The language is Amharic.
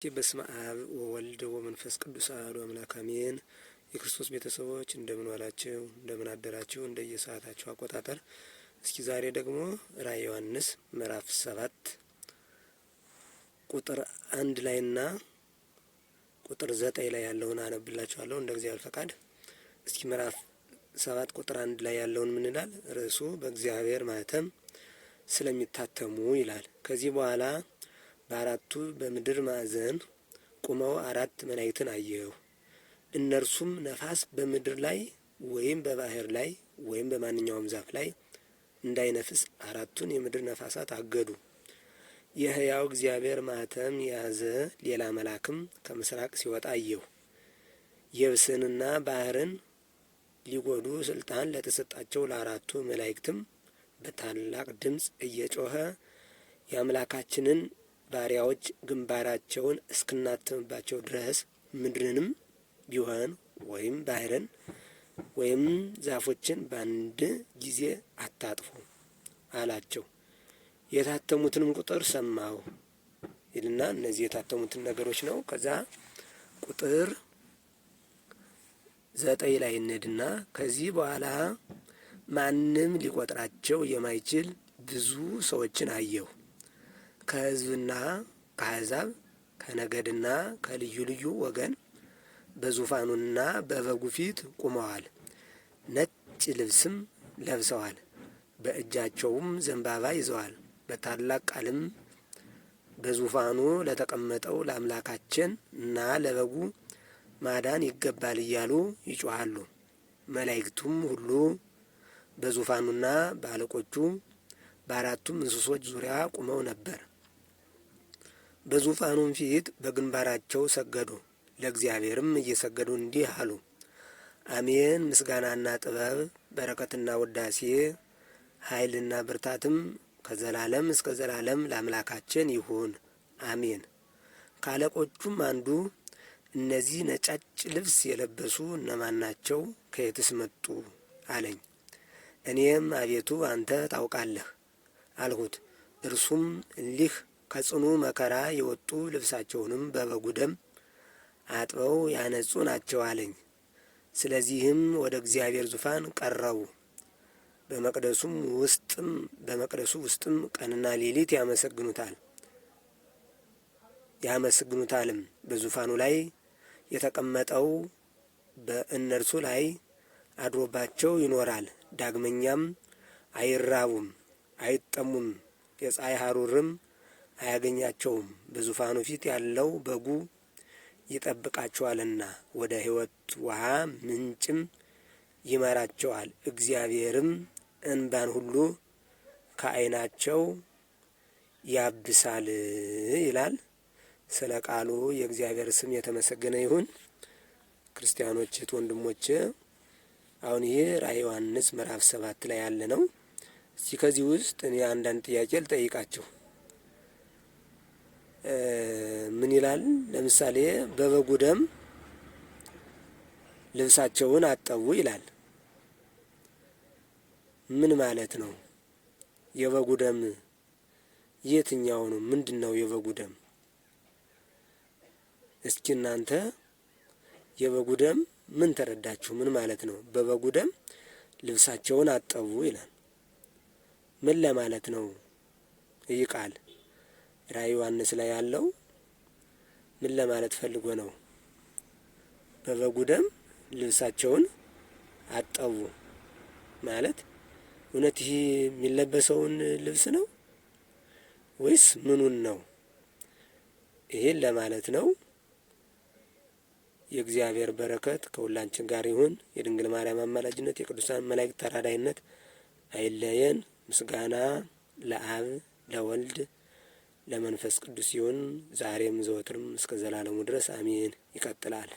በስመ አብ ወወልድ ወመንፈስ ቅዱስ አሐዱ አምላክ አሜን። የክርስቶስ ቤተሰቦች እንደምን ዋላችሁ? እንደምን አደራችሁ? እንደየሰዓታችሁ አቆጣጠር። እስኪ ዛሬ ደግሞ ራዕየ ዮሐንስ ምዕራፍ 7 ቁጥር 1 ላይና ቁጥር 9 ላይ ያለውን አነብላችኋለሁ እንደ እግዚአብሔር ፈቃድ። እስኪ ምዕራፍ 7 ቁጥር 1 ላይ ያለውን ምን ይላል? ርዕሱ በእግዚአብሔር ማኅተም ስለሚታተሙ ይላል። ከዚህ በኋላ በአራቱ በምድር ማዕዘን ቆመው አራት መላእክትን አየሁ። እነርሱም ነፋስ በምድር ላይ ወይም በባህር ላይ ወይም በማንኛውም ዛፍ ላይ እንዳይነፍስ አራቱን የምድር ነፋሳት አገዱ። የሕያው እግዚአብሔር ማኅተም የያዘ ሌላ መልአክም ከምስራቅ ሲወጣ አየሁ። የብስንና ባህርን ሊጎዱ ስልጣን ለተሰጣቸው ለአራቱ መላእክትም በታላቅ ድምፅ እየጮኸ የአምላካችንን ባሪያዎች ግንባራቸውን እስክናትምባቸው ድረስ ምድርንም ቢሆን ወይም ባህርን ወይም ዛፎችን በአንድ ጊዜ አታጥፉ አላቸው። የታተሙትንም ቁጥር ሰማሁ ይልና እነዚህ የታተሙትን ነገሮች ነው። ከዛ ቁጥር 9 ላይ እንሄድና ከዚህ በኋላ ማንም ሊቆጥራቸው የማይችል ብዙ ሰዎችን አየሁ። ከሕዝብና ከአሕዛብ ከነገድና ከልዩ ልዩ ወገን በዙፋኑና በበጉ ፊት ቆመዋል። ነጭ ልብስም ለብሰዋል፣ በእጃቸውም ዘንባባ ይዘዋል። በታላቅ ቃልም በዙፋኑ ለተቀመጠው ለአምላካችን እና ለበጉ ማዳን ይገባል እያሉ ይጮኻሉ። መላእክቱም ሁሉ በዙፋኑና በአለቆቹ በአራቱም እንስሶች ዙሪያ ቆመው ነበር። በዙፋኑም ፊት በግንባራቸው ሰገዱ። ለእግዚአብሔርም እየሰገዱ እንዲህ አሉ። አሜን። ምስጋናና ጥበብ፣ በረከትና ውዳሴ፣ ኃይልና ብርታትም ከዘላለም እስከ ዘላለም ለአምላካችን ይሁን አሜን። ከአለቆቹም አንዱ እነዚህ ነጫጭ ልብስ የለበሱ እነማን ናቸው? ከየትስ መጡ? አለኝ። እኔም አቤቱ አንተ ታውቃለህ አልሁት። እርሱም እሊህ ከጽኑ መከራ የወጡ ልብሳቸውንም በበጉ ደም አጥበው ያነጹ ናቸው አለኝ። ስለዚህም ወደ እግዚአብሔር ዙፋን ቀረቡ። በመቅደሱም ውስጥም በመቅደሱ ውስጥም ቀንና ሌሊት ያመሰግኑታል ያመሰግኑታልም። በዙፋኑ ላይ የተቀመጠው በእነርሱ ላይ አድሮባቸው ይኖራል። ዳግመኛም አይራቡም አይጠሙም፣ የፀሐይ ሐሩርም አያገኛቸውም። በዙፋኑ ፊት ያለው በጉ ይጠብቃቸዋልና ወደ ሕይወት ውሃ ምንጭም ይመራቸዋል። እግዚአብሔርም እንባን ሁሉ ከዓይናቸው ያብሳል ይላል። ስለ ቃሉ የእግዚአብሔር ስም የተመሰገነ ይሁን። ክርስቲያኖች እህት ወንድሞቼ፣ አሁን ይህ ራዕየ ዮሐንስ ምዕራፍ 7 ላይ ያለ ነው። እስቲ ከዚህ ውስጥ እኔ አንዳንድ ጥያቄ ልጠይቃችሁ። ምን ይላል? ለምሳሌ በበጉ ደም ልብሳቸውን አጠቡ ይላል። ምን ማለት ነው? የበጉ ደም የትኛው ነው? ምንድን ነው የበጉ ደም? እስኪ እናንተ የበጉ ደም ምን ተረዳችሁ? ምን ማለት ነው? በበጉ ደም ልብሳቸውን አጠቡ ይላል። ምን ለማለት ነው ይህ ቃል? ራዕየ ዮሐንስ ላይ ያለው ምን ለማለት ፈልጎ ነው? በበጉ ደም ልብሳቸውን አጠቡ ማለት እውነት ይህ የሚለበሰውን ልብስ ነው ወይስ ምኑን ነው? ይሄን ለማለት ነው። የእግዚአብሔር በረከት ከሁላችን ጋር ይሁን። የድንግል ማርያም አማላጅነት፣ የቅዱሳን መላእክት ተራዳይነት አይለየን። ምስጋና ለአብ ለወልድ ለመንፈስ ቅዱስ ይሁን፣ ዛሬም ዘወትርም እስከ ዘላለሙ ድረስ አሜን። ይቀጥላል።